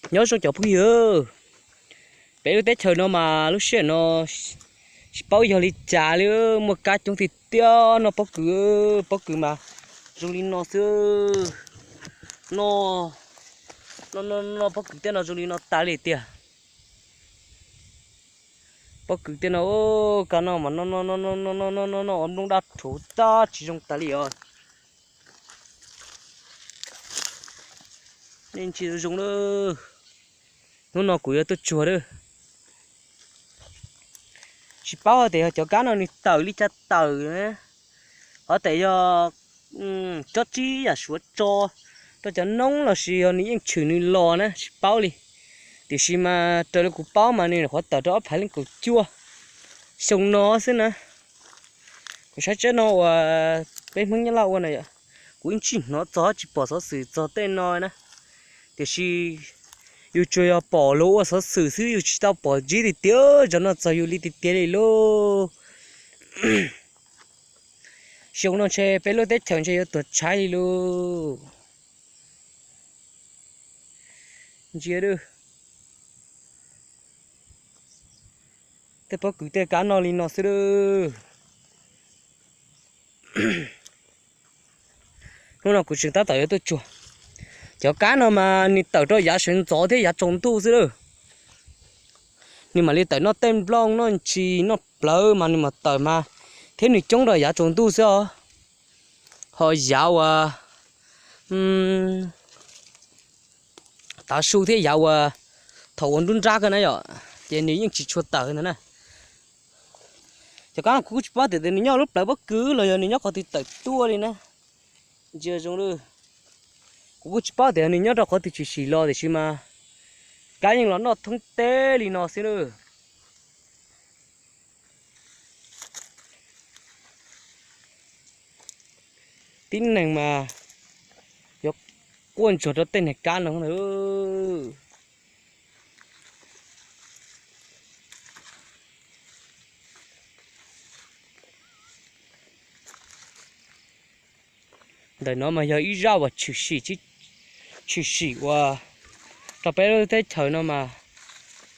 Nyob zoo cov phooj ywg, peb lub teb chaws no mas lub sij hawm no tsis paub yog li cas li, muaj kab coob tiag tiag. Noj pob kws, pob kws mas zoo li no xwb. Noj, noj, noj pob kws tej no zoo li no tas li tiag. Pob kws tej no, kab no mas noj noj noj noj noj noj noj noj ua nplooj daj rhuv tag tsis zoo tas li os. Nej ntsia zoo zoo lawm. Hnub no kuv yuav tuaj tsuag lawm. Tsis paub hais tias yog cov kab no nws tawm li cas tawm na, hos tias yog tsob tsib yam suav tso rau cov noob lossis yog nws yeej tshwm nws los na tsis paub li. Tiam sis mas raws li kuv paub mas nws nyuam qhuav tawm rau ob phav leej kaum cuaj xyoo no xwb na. Kuv saib tsab no uas peb Hmoob Nyab Laj ua na yom, kuv yeej tsis hnov txog tsis pom xov xwm txog tej no na. Tiam sis yus tsuas yog pom luag ua xov xwm xwb, yus tsis tau pom ntsib tiag tiag zov no txog yus li tiag tiag li lauj. Xyoo no ntshe peb lub teb chaws ntshe yuav tuag tshaib li lauj. Ntsia, tej pob kws tej kab noj li no xwb lauj. Hnub no kuv tseem tab tom yuav tuaj tsuag. Cov kab no mas nws tawm rau yav sawv ntxov thiab yav tsaus ntuj xwb lauj. Nws mam li tawm noj tej nplooj noj ntsis noj plawv mas nws mam tawm mas, thiab nws coob rau yav tsaus ntuj xwb os. Ho yav uas tav su thiab yav uas thaum ua nruab nrab ko na yom, ces nws yeej tsis tshua tawm ntawd na. Cov kab no kuv kuj tsis paub tias nws nyob lub plawv pob kws los yog nws nyob qhov twg tawm tuaj li na. Ntsia zoo lawm. Kuv kuj tsis paub tias nws nyob rau qhov twg tshwm sim los tiam sis mas kab yeej los noj thoob teb li no xwb lawm. Tib neeg mas yuav quaj ntsuag rau tej niag kab no ntag. Ntawm no mas yog ib zaj uas tshwm sim, tshwm sim uas rau peb lub teb chaws no mas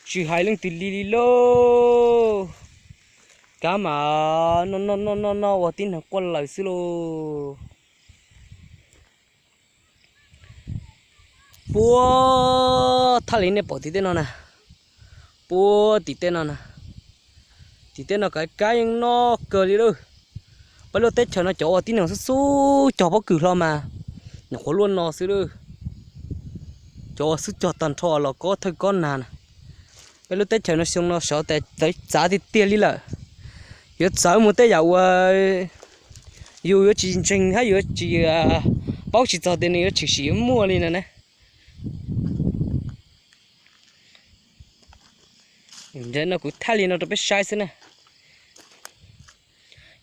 tsis hais leej twg li li lauj. Kab mas noj noj noj noj ua tib neeg quaj lawm xwb lauj. Puag thaj li nej pom tim tej no na, puag tim tej no na, tim tej no kab yeej noj kawg li lauj. Peb lub teb chaws no cov uas tib neeg xub xub cog pob kws hlo mas nyuam qhuav luaj no xwb lauj. Cov uas xub cog tag nrho los kob thawj kob nag na. Peb lub teb chaws no xyoo no sawv tas txawv txav tiag tiag li lawm. Yuav txawv mus tej yam uas yus yuav tsis ntseeg hab yuav tsis paub tsis txog tias nws yuav tshwm sim yuav muaj li no na. No kuv thaij li no rau peb saib xwb na.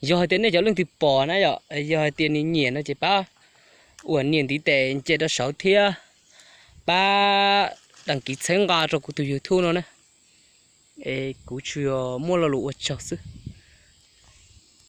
Yog hais tias nej cov leej twg pom na yom, yog hais tias nws nyiam no ces pab uas nias ntiv tes nce rau saud thiab pab đăng ký txhawb nqa rau kuv tus YouTube no na. Es kuv tsuas yog muaj lo lus ua tsaug xwb.